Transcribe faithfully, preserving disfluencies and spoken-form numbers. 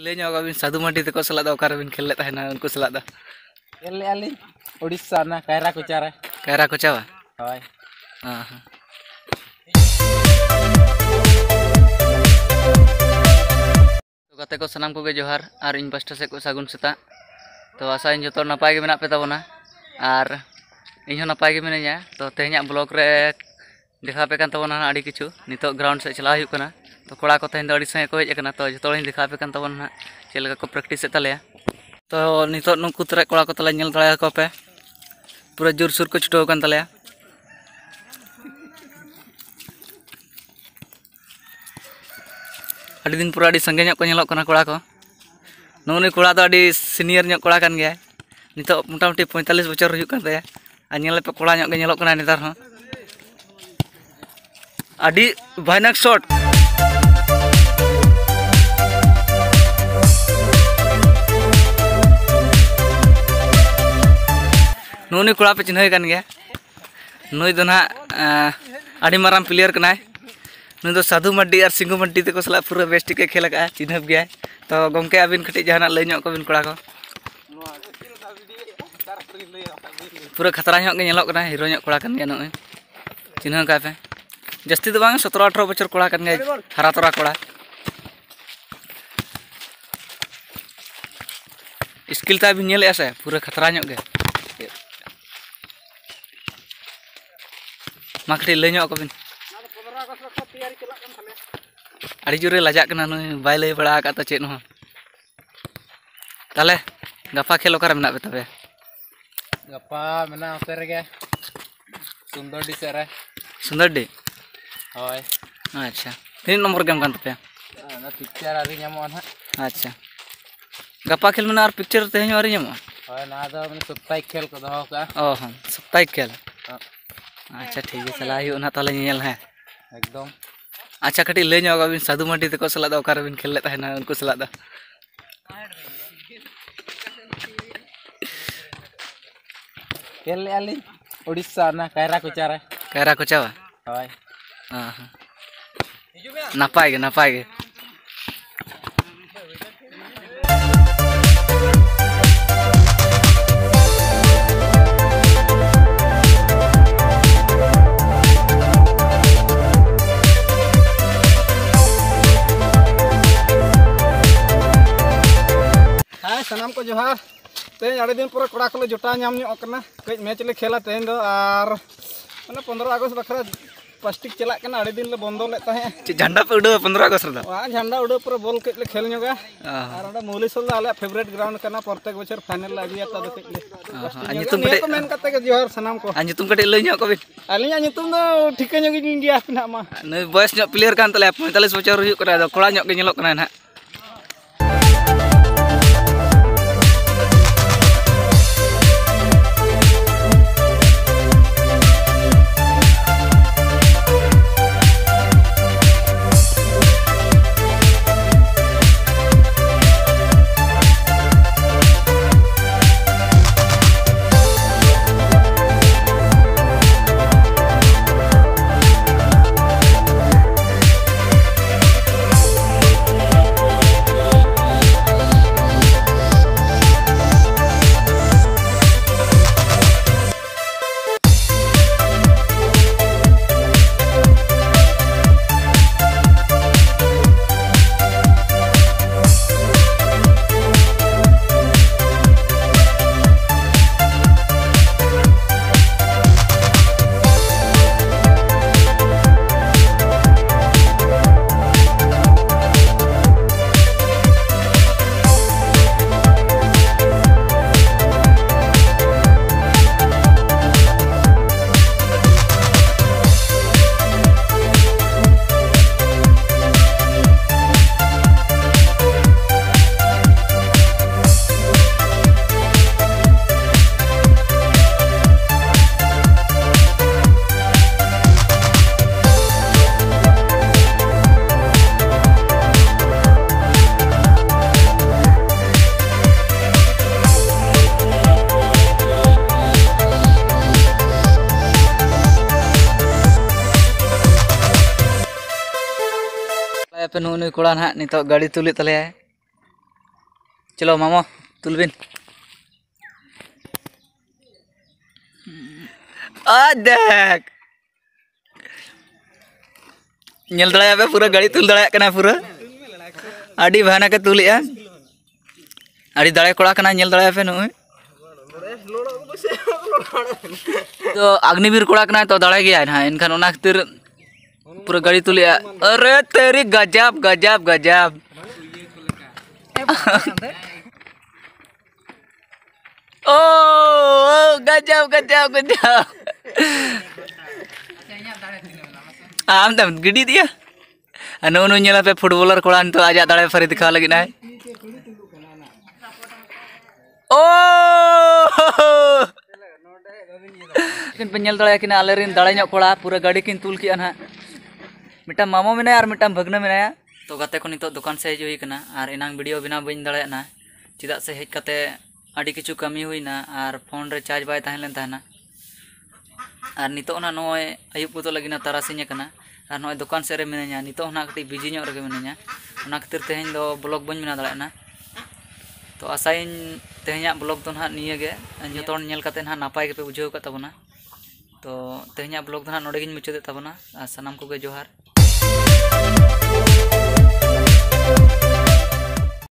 ᱞᱟᱹᱭ ᱧᱚᱜ ᱟᱹᱵᱤᱱ, ᱥᱟᱹᱫᱷᱩ ᱢᱟᱨᱰᱤ ᱛᱟᱠᱚ ᱥᱟᱞᱟᱜ ᱫᱚ ᱚᱠᱟᱨᱮᱵᱤᱱ ᱠᱷᱮᱞ ᱞᱮᱫ ᱛᱟᱦᱮᱱᱟ ᱩᱱᱠᱩ ᱥᱟᱞᱟᱜ ᱫᱚ? ᱠᱷᱮᱞ ᱞᱮᱫᱼᱟ ᱞᱤᱧ ᱩᱲᱤᱥᱥᱟ, ᱚᱱᱟ ᱠᱟᱭᱨᱟ ᱠᱚᱪᱟ ᱨᱮ᱾ ᱠᱟᱭᱨᱟ ᱠᱚᱪᱟ ᱵᱟ? ᱦᱳᱭ᱾ ᱦᱮᱸ, ᱦᱮᱸ᱾ ᱛᱚ ᱜᱟᱛᱮ ᱠᱚ, ᱥᱟᱱᱟᱢ ᱠᱚᱜᱮ ᱡᱚᱦᱟᱨ, ᱟᱨ ᱤᱧ ᱯᱟᱥᱴᱟ ᱥᱮᱫ ᱠᱚ ᱥᱟᱹᱜᱩᱱ ᱥᱮᱛᱟᱜ᱾ ᱛᱚ ᱟᱥᱟᱭᱟᱹᱧ ᱡᱚᱛᱚ ᱱᱟᱯᱟᱭ ᱜᱮ ᱢᱮᱱᱟᱜ ᱯᱮ ᱛᱟᱵᱚᱱᱟ᱾ ᱟᱨ ᱤᱧ ᱦᱚᱸ ᱱᱟᱯᱟᱭ ᱜᱮ ᱢᱤᱱᱟᱹᱧᱟ᱾ ᱛᱚ ᱛᱮᱦᱮᱧᱟᱜ ᱵᱞᱚᱜ ᱨᱮ ᱫᱮᱠᱷᱟᱣ ᱟᱯᱮ ᱠᱟᱱ ᱛᱟᱵᱚᱱᱟ ᱦᱟᱸᱜ ᱟᱹᱰᱤ ᱠᱤᱪᱷᱩ᱾ ᱱᱤᱛᱚᱜ ᱜᱨᱟᱣᱩᱱᱰ ᱥᱮᱫ ᱪᱟᱞᱟᱣ ᱦᱩᱭᱩᱜ ᱠᱟᱱᱟ᱾ ᱛᱚ ᱠᱚᱲᱟ ᱠᱚ ᱛᱮᱦᱮᱧ ᱫᱚ ᱟᱹᱰᱤ ᱥᱟᱸᱜᱮ ᱠᱚ ᱦᱮᱡ ᱟᱠᱟᱱᱟ᱾ ᱛᱚ ᱡᱚᱛᱚ ᱦᱚᱲᱤᱧ ᱫᱮᱠᱷᱟᱣ ᱟᱯᱮ ᱠᱟᱱ ᱛᱟᱵᱚᱱᱟ ᱦᱟᱸᱜ ᱪᱮᱫ ᱞᱮᱠᱟ ᱠᱚ ᱯᱨᱮᱠᱴᱤᱥ ᱮᱫ ᱛᱟᱞᱮᱭᱟ᱾ ᱛᱚ ᱱᱤᱛᱚᱜ ᱱᱩᱠᱩ ᱛᱤᱱᱟᱹᱜ ᱠᱚᱲᱟ ᱠᱚ ᱛᱟᱞᱮ, ᱧᱮᱞ ᱫᱟᱲᱮᱭᱟᱠᱚ ᱯᱮ, ᱯᱩᱨᱟᱹ ᱡᱳᱨᱥᱳᱨ ᱠᱚ ᱪᱷᱩᱴᱟᱹᱣ ᱟᱠᱟᱱ ᱛᱟᱞᱮᱭᱟ᱾ ᱟᱹᱰᱤ ᱫᱤᱱ ᱯᱚᱨᱮ ᱟᱹᱰᱤ ᱥᱟᱸᱜᱮ ᱧᱚᱜ ᱠᱚ ᱧᱮᱞᱚᱜ ᱠᱟᱱᱟ ᱠᱚᱲᱟ ᱠᱚ᱾ ᱱᱩᱜᱼᱩ ᱱᱩᱭ ᱠᱚᱲᱟ ᱫᱚ ᱟᱹᱰᱤ ᱥᱤᱱᱤᱭᱟᱨ ᱧᱚᱜ ᱠᱚᱲᱟ ᱠᱟᱱ ᱜᱮᱭᱟᱭ᱾ ᱱᱤᱛᱚᱜ ᱢᱚᱴᱟᱢᱩᱴᱤ ᱯᱚᱸᱭᱛᱟᱞᱞᱤᱥ ᱵᱚᱪᱷᱚᱨ ᱦᱩᱭᱩᱜ ᱠᱟᱱ ᱛᱟᱭᱟ᱾ ᱟᱨ ᱧᱮᱞ ᱯᱮ, ᱠᱚᱲᱟ ᱧᱚᱜ ᱜᱮ ᱧᱮᱞᱚᱜ ᱠᱟᱱᱟᱭ ᱱᱮᱛᱟᱨ ᱦᱚᱸ᱾ ᱟᱹᱰᱤ ᱵᱷᱟᱭᱱᱟᱠ ᱥᱚᱴ᱾ ᱱᱩᱜᱼᱩ ᱱᱩᱭ ᱠᱚᱲᱟ ᱯᱮ ᱪᱤᱱᱦᱟᱹᱣᱮ ᱠᱟᱱ ᱜᱮᱭᱟ᱾ ᱱᱩᱭ ᱫᱚ ᱱᱟᱦᱟᱜ, ᱮᱸ, ᱟᱹᱰᱤ ᱢᱟᱨᱟᱝ ᱯᱞᱮᱭᱟᱨ ᱠᱟᱱᱟᱭ᱾ ᱱᱩᱭ ᱫᱚ ᱥᱟᱹᱫᱷᱩ ᱢᱟᱨᱰᱤ ᱟᱨ ᱥᱤᱝᱜᱩ ᱢᱟᱨᱰᱤ ᱛᱟᱠᱚ ᱥᱟᱞᱟᱜ ᱯᱩᱨᱟᱹ ᱵᱮᱥ ᱴᱷᱤᱠ ᱮ ᱠᱷᱮᱞ ᱟᱠᱟᱫᱼᱟ, ᱪᱤᱱᱦᱟᱹᱯ ᱜᱮᱭᱟᱭ᱾ ᱛᱚ ᱜᱚᱢᱠᱮ, ᱟᱹᱵᱤᱱ ᱠᱟᱹᱴᱤᱡ ᱡᱟᱦᱟᱱᱟᱜ ᱞᱟᱹᱭ ᱧᱚᱜ ᱠᱚᱵᱤᱱ ᱠᱚᱲᱟ ᱠᱚ᱾ ᱯᱩᱨᱟᱹ ᱠᱷᱟᱛᱨᱟ ᱧᱚᱜ ᱜᱮ ᱧᱮᱞᱚᱜ ᱠᱟᱱᱟ, ᱦᱤᱨᱳ ᱧᱚᱜ ᱠᱚᱲᱟ ᱠᱟᱱ ᱜᱮᱭᱟ ᱱᱩᱜᱼᱩᱭ᱾ ᱪᱤᱱᱦᱟᱹᱣ ᱠᱟᱭ ᱯᱮ᱾ ᱡᱟᱹᱥᱛᱤ ᱫᱚ ᱵᱟᱝ, ᱥᱚᱛᱨᱚ ᱟᱴᱷᱨᱚ ᱵᱚᱪᱷᱚᱨ ᱠᱚᱲᱟ ᱠᱟᱱ ᱜᱮᱭᱟᱭ, ᱦᱟᱨᱟ ᱛᱚᱨᱟ ᱠᱚᱲᱟ᱾ ᱥᱠᱤᱞ ᱛᱟᱭ ᱵᱤᱱ ᱧᱮᱞᱮᱫᱼᱟ ᱥᱮ, ᱯᱩᱨᱟᱹ ᱠᱷᱟᱛᱨᱟ ᱧᱚᱜ ᱜᱮ᱾ ᱢᱟ ᱠᱟᱹᱴᱤᱡ ᱞᱟᱹᱭ ᱧᱚᱜ ᱟᱠᱚ ᱵᱤᱱ᱾ ᱟᱹᱰᱤ ᱡᱳᱨᱮ ᱞᱟᱡᱟᱜ ᱠᱟᱱᱟ ᱱᱩᱭ, ᱵᱟᱭ ᱞᱟᱹᱭ ᱵᱟᱲᱟ ᱟᱠᱟᱫ ᱛᱚ ᱪᱮᱫ ᱦᱚᱸ᱾ ᱛᱟᱦᱚᱞᱮ ᱜᱟᱯᱟ ᱠᱷᱮᱞ ᱚᱠᱟᱨᱮ ᱢᱮᱱᱟᱜ ᱯᱮ ᱛᱟᱯᱮᱭᱟ? ᱜᱟᱯᱟ ᱢᱮᱱᱟᱜᱼᱟ ᱚᱱᱛᱮ ᱨᱮᱜᱮ, ᱥᱩᱱᱫᱚᱨᱰᱤ ᱥᱮᱫ ᱨᱮ᱾ ᱥᱩᱱᱫᱚᱨᱰᱤ? ᱦᱳᱭ᱾ ᱟᱪᱪᱷᱟ, ᱛᱤᱱᱟᱹᱜ ᱱᱚᱢᱵᱚᱨ ᱜᱮᱢ ᱠᱟᱱ ᱛᱟᱯᱮᱭᱟ? ᱚᱱᱟ ᱯᱤᱠᱪᱟᱨ ᱟᱹᱣᱨᱤ ᱧᱟᱢᱚᱜᱼᱟ ᱱᱟᱦᱟᱜ᱾ ᱟᱪᱪᱷᱟ, ᱜᱟᱯᱟ ᱠᱷᱮᱞ ᱢᱮᱱᱟᱜᱼᱟ ᱟᱨ ᱯᱤᱠᱪᱟᱨ ᱛᱮᱦᱮᱧ ᱦᱚᱸ ᱟᱹᱣᱨᱤ ᱧᱟᱢᱚᱜᱼᱟ? ᱦᱳᱭ, ᱱᱚᱣᱟ ᱫᱚ ᱢᱟᱱᱮ ᱥᱟᱯᱛᱟᱦᱤᱠ ᱠᱷᱮᱞ ᱠᱚ ᱫᱚᱦᱚ ᱠᱟᱜᱼᱟ᱾ ᱚ ᱦᱚᱸ, ᱥᱟᱯᱛᱟᱦᱤᱠ ᱠᱷᱮᱞ᱾ ᱦᱚᱸ᱾ ᱟᱪᱪᱷᱟ, ᱴᱷᱤᱠ ᱜᱮᱭᱟ, ᱪᱟᱞᱟᱜ ᱦᱩᱭᱩᱜᱼᱟ ᱱᱟᱦᱟᱜ ᱛᱟᱦᱚᱞᱮ ᱧᱮᱧᱮᱞ, ᱦᱮᱸ᱾ ᱮᱠᱫᱚᱢ᱾ ᱟᱪᱪᱷᱟ, ᱠᱟᱹᱴᱤᱡ ᱞᱟᱹᱭ ᱧᱚᱜ ᱟᱵᱤᱱ, ᱥᱟᱹᱫᱷᱩ ᱢᱟᱨᱰᱤ ᱛᱟᱠᱚ ᱥᱟᱞᱟᱜ ᱫᱚ ᱚᱠᱟᱨᱮᱵᱤᱱ ᱠᱷᱮᱞ ᱞᱮᱫ ᱛᱟᱦᱮᱱᱟ ᱩᱱᱠᱩ ᱥᱟᱞᱟᱜ ᱫᱚ? ᱠᱷᱮᱞ ᱞᱮᱫᱼᱟ ᱞᱤᱧ ᱩᱲᱤᱥᱥᱟ, ᱚᱱᱟ ᱠᱟᱭᱨᱟ ᱠᱚᱪᱟ ᱨᱮ᱾ ᱠᱟᱭᱨᱟ ᱠᱚᱪᱟ ᱵᱟ? ᱦᱳᱭ᱾ ᱦᱮᱸ, ᱦᱮᱸ᱾ ᱱᱟᱯᱟᱭ ᱜᱮ, ᱱᱟᱯᱟᱭ ᱜᱮ᱾ ᱦᱮᱸ, ᱥᱟᱱᱟᱢ ᱠᱚ ᱡᱚᱦᱟᱨ᱾ ᱛᱮᱦᱮᱧ ᱟᱹᱰᱤ ᱫᱤᱱ ᱯᱚᱨᱮ ᱠᱚᱲᱟ ᱠᱚᱞᱮ ᱡᱚᱴᱟᱣ ᱧᱟᱢ ᱧᱚᱜ ᱟᱠᱟᱱᱟ, ᱠᱟᱹᱡ ᱢᱮᱪ ᱞᱮ ᱠᱷᱮᱞᱟ ᱛᱮᱦᱮᱧ ᱫᱚ᱾ ᱟᱨ ᱢᱟᱱᱮ ᱯᱚᱱᱨᱚ ᱟᱜᱚᱥᱴ ᱵᱟᱠᱷᱨᱟ ᱯᱞᱟᱥᱴᱤᱠ ᱪᱟᱞᱟᱜ ᱠᱟᱱᱟ, ᱟᱹᱰᱤ ᱫᱤᱱ ᱞᱮ ᱵᱚᱱᱫᱚ ᱞᱮᱫ ᱛᱟᱦᱮᱸᱫ᱾ ᱪᱮᱫ ᱡᱷᱟᱱᱰᱟ ᱯᱮ ᱩᱰᱟᱹᱣᱟ ᱯᱚᱱᱨᱚ ᱟᱜᱚᱥᱴ ᱨᱮᱫᱚ? ᱟᱨ ᱡᱷᱟᱱᱰᱟ ᱩᱰᱟᱹᱣ ᱯᱚᱨᱮ ᱵᱚᱞ ᱠᱟᱹᱡ ᱞᱮ ᱠᱷᱮᱞ ᱧᱚᱜᱟ᱾ ᱚ᱾ ᱟᱨ ᱚᱸᱰᱮ ᱢᱚᱣᱞᱤ ᱥᱳᱞ ᱫᱚ ᱟᱞᱮᱭᱟᱜ ᱯᱷᱮᱵᱟᱨᱮᱴ ᱜᱨᱟᱣᱩᱱᱰ ᱠᱟᱱᱟ, ᱯᱨᱚᱛᱮᱠ ᱵᱚᱪᱷᱚᱨ ᱯᱷᱟᱭᱱᱮᱞ ᱞᱮ ᱟᱹᱜᱩᱭᱟ, ᱛᱚ ᱟᱫᱚ ᱠᱟᱹᱡ ᱞᱮ ᱚ ᱦᱚᱸ᱾ ᱯᱞᱟᱥᱴᱤᱠ ᱟᱨ ᱧᱚᱜᱟ᱾ ᱧᱩᱛᱩᱢ ᱱᱤᱭᱟᱹ ᱠᱟᱹᱴᱤᱡ, ᱠᱚ ᱢᱮᱱ ᱠᱟᱛᱮ ᱜᱮ ᱡᱚᱦᱟᱨ ᱥᱟᱱᱟᱢ ᱠᱚ᱾ ᱟᱨ ᱧᱩᱛᱩᱢ ᱠᱟᱹᱴᱤᱡ ᱞᱟᱹᱭ ᱧᱚᱜ ᱠᱚᱵᱤᱱ᱾ ᱟᱹᱞᱤᱧᱟᱜ ᱧᱩᱛᱩᱢ ᱫᱚ ᱴᱷᱤᱠᱟᱹ ᱧᱚᱜ ᱜᱮᱞᱤᱧ ᱞᱟᱹᱭ ᱟᱵᱤᱱᱟ ᱦᱟᱸᱜ ᱢᱟ᱾ ᱱᱩᱭ ᱵᱚᱭᱮᱥ ᱧᱚᱜ ᱯᱞᱮᱭᱟᱨ ᱠᱟᱱ ᱛᱟᱞᱮᱭᱟ, ᱯᱚᱸᱭᱛᱟᱞᱤᱥ ᱵᱚᱪᱷᱚᱨ ᱦᱩᱭᱩᱜ ᱠᱟᱱᱟ, ᱟᱫᱚ ᱠᱚᱲᱟ ᱧᱚᱜ ᱜᱮ ᱧᱮᱞᱚᱜ ᱠᱟᱱᱟᱭ ᱱᱟᱦᱟᱜ᱾ ᱟᱯᱮ ᱱᱩᱜᱼᱩ ᱱᱩᱭ ᱠᱚᱲᱟ ᱱᱟᱦᱟᱜ ᱱᱤᱛᱚᱜ ᱜᱟᱹᱰᱤ ᱛᱩᱞᱮᱫ ᱛᱟᱞᱮᱭᱟᱭ᱾ ᱪᱚᱞᱚ ᱢᱟᱢᱚ, ᱛᱩᱞ ᱵᱤᱱ᱾ ᱟᱡ ᱫᱮᱠ, ᱧᱮᱞ ᱫᱟᱲᱮᱭᱟᱜ ᱯᱮ, ᱯᱩᱨᱟᱹ ᱜᱟᱹᱰᱤ ᱛᱩᱞ ᱫᱟᱲᱮᱭᱟᱜ ᱠᱟᱱᱟ ᱯᱩᱨᱟᱹ᱾ ᱟᱹᱰᱤ ᱵᱷᱟᱱᱟᱠ ᱮ ᱛᱩᱞᱮᱜᱼᱟ᱾ ᱟᱹᱰᱤ ᱫᱟᱲᱮ ᱠᱚᱲᱟ ᱠᱟᱱᱟᱭ, ᱧᱮᱞ ᱫᱟᱲᱮᱭᱟᱜ ᱯᱮ ᱱᱚᱜᱼᱚᱭ᱾ ᱛᱚ ᱟᱜᱱᱤᱵᱤᱨ ᱠᱚᱲᱟ ᱠᱟᱱᱟᱭ, ᱛᱚ ᱫᱟᱲᱮ ᱜᱮᱭᱟᱭ ᱱᱟᱦᱟᱜ, ᱮᱱᱠᱷᱟᱱ ᱚᱱᱟ ᱠᱷᱟᱹᱛᱤᱨ ᱯᱩᱨᱟᱹ ᱜᱟᱹᱰᱤ ᱛᱩᱞᱮᱜᱼᱟ᱾ ᱟᱨᱮ ᱛᱮᱨᱤ, ᱜᱟᱡᱟᱵ, ᱜᱟᱡᱟᱵ, ᱜᱟᱡᱟᱵ᱾ ᱳ, ᱳ, ᱜᱟᱡᱟᱵ, ᱜᱟᱡᱟᱵ, ᱜᱟᱡᱟᱵ᱾ ᱟᱢ ᱫᱚᱢ ᱜᱤᱰᱤ ᱫᱤᱭᱟ᱾ ᱟᱨ ᱱᱩᱜᱼᱩ ᱱᱩᱭ ᱧᱮᱞ ᱯᱮ, ᱯᱷᱩᱴᱵᱚᱞᱟᱨ ᱠᱚᱲᱟ ᱱᱤᱛᱚᱜ ᱟᱡᱟᱜ ᱫᱟᱲᱮ ᱯᱷᱟᱹᱨᱤ ᱫᱮᱠᱷᱟᱣ ᱞᱟᱹᱜᱤᱫ ᱟᱭ᱾ ᱳ! ᱩᱱᱠᱤᱱ ᱯᱮ ᱧᱮᱞ ᱫᱟᱲᱮᱭᱟᱠᱤᱱᱟ, ᱟᱞᱮᱨᱮᱱ ᱫᱟᱲᱮ ᱧᱚᱜ ᱠᱚᱲᱟ, ᱯᱩᱨᱟᱹ ᱜᱟᱹᱰᱤ ᱠᱤᱱ ᱛᱩᱞ ᱠᱮᱜᱼᱟ ᱱᱟᱦᱟᱜ᱾ ᱢᱤᱫᱴᱟᱝ ᱢᱟᱢᱚ ᱢᱮᱱᱟᱭᱟ ᱟᱨ ᱢᱤᱫᱴᱟᱝ ᱵᱷᱟᱹᱜᱽᱱᱟᱹ ᱢᱮᱱᱟᱭᱟ᱾ ᱛᱚ ᱜᱟᱛᱮ ᱠᱚ, ᱱᱤᱛᱚᱜ ᱫᱚᱠᱟᱱ ᱥᱮᱫ ᱦᱮᱡ ᱦᱩᱭ ᱠᱟᱱᱟ ᱟᱨ ᱮᱱᱟᱝ ᱵᱷᱤᱰᱤᱭᱳ ᱵᱮᱱᱟᱣ ᱵᱟᱹᱧ ᱫᱟᱲᱮᱭᱟᱜᱼᱟ, ᱪᱮᱫᱟᱜ ᱥᱮ ᱦᱮᱡ ᱠᱟᱛᱮ ᱟᱹᱰᱤ ᱠᱤᱪᱷᱩ ᱠᱟᱹᱢᱤ ᱦᱩᱭᱱᱟ ᱟᱨ ᱯᱷᱳᱱ ᱨᱮ ᱪᱟᱨᱡᱽ ᱵᱟᱭ ᱛᱟᱦᱮᱸ ᱞᱮᱱ ᱛᱟᱦᱮᱱᱟ᱾ ᱟᱨ ᱱᱤᱛᱚᱜ ᱱᱟᱜ ᱱᱚᱜᱼᱚᱭ ᱟᱹᱭᱩᱵ ᱜᱚᱫᱚᱜ ᱞᱟᱹᱜᱤᱫ ᱱᱟ, ᱛᱟᱨᱟᱥᱤᱧ ᱟᱠᱟᱱᱟ᱾ ᱟᱨ ᱱᱚᱜᱼᱚᱭ ᱫᱚᱠᱟᱱ ᱥᱮᱫ ᱨᱮ ᱢᱤᱱᱟᱹᱧᱟ, ᱱᱤᱛᱚᱜ ᱦᱚᱸ ᱱᱟᱜ ᱠᱟᱹᱴᱤᱡ ᱵᱤᱡᱤ ᱧᱚᱜ ᱨᱮᱜᱮ ᱢᱤᱱᱟᱹᱧᱟ᱾ ᱚᱱᱟ ᱠᱷᱟᱹᱛᱤᱨ ᱛᱮᱦᱮᱧ ᱫᱚ ᱵᱞᱚᱜ ᱵᱟᱹᱧ ᱵᱮᱱᱟᱣ ᱫᱟᱲᱮᱭᱟᱜ ᱠᱟᱱᱟ᱾ ᱛᱚ ᱟᱥᱟᱭᱟᱹᱧ ᱛᱮᱦᱮᱧᱟᱜ ᱵᱞᱚᱜ ᱫᱚ ᱱᱟᱦᱟᱜ ᱱᱤᱭᱟᱹ ᱜᱮ᱾ ᱡᱚᱛᱚ ᱦᱚᱲ ᱧᱮᱞ ᱠᱟᱛᱮ ᱱᱟᱦᱟᱜ ᱱᱟᱯᱟᱭ ᱜᱮᱯᱮ ᱵᱩᱡᱷᱟᱹᱣ ᱟᱠᱟᱫ ᱛᱟᱵᱚᱱᱟ᱾ ᱛᱚ ᱛᱮᱦᱮᱧᱟᱜ ᱵᱞᱚᱜ ᱫᱚ ᱱᱟᱦᱟᱜ ᱱᱚᱰᱮ ᱜᱤᱧ ᱢᱩᱪᱟᱹᱫᱮᱫ ᱛᱟᱵᱚᱱᱟ᱾ ᱟᱨ ᱥᱟᱱᱟᱢ ᱠᱚᱜᱮ ᱡᱚᱦᱟᱨ᱾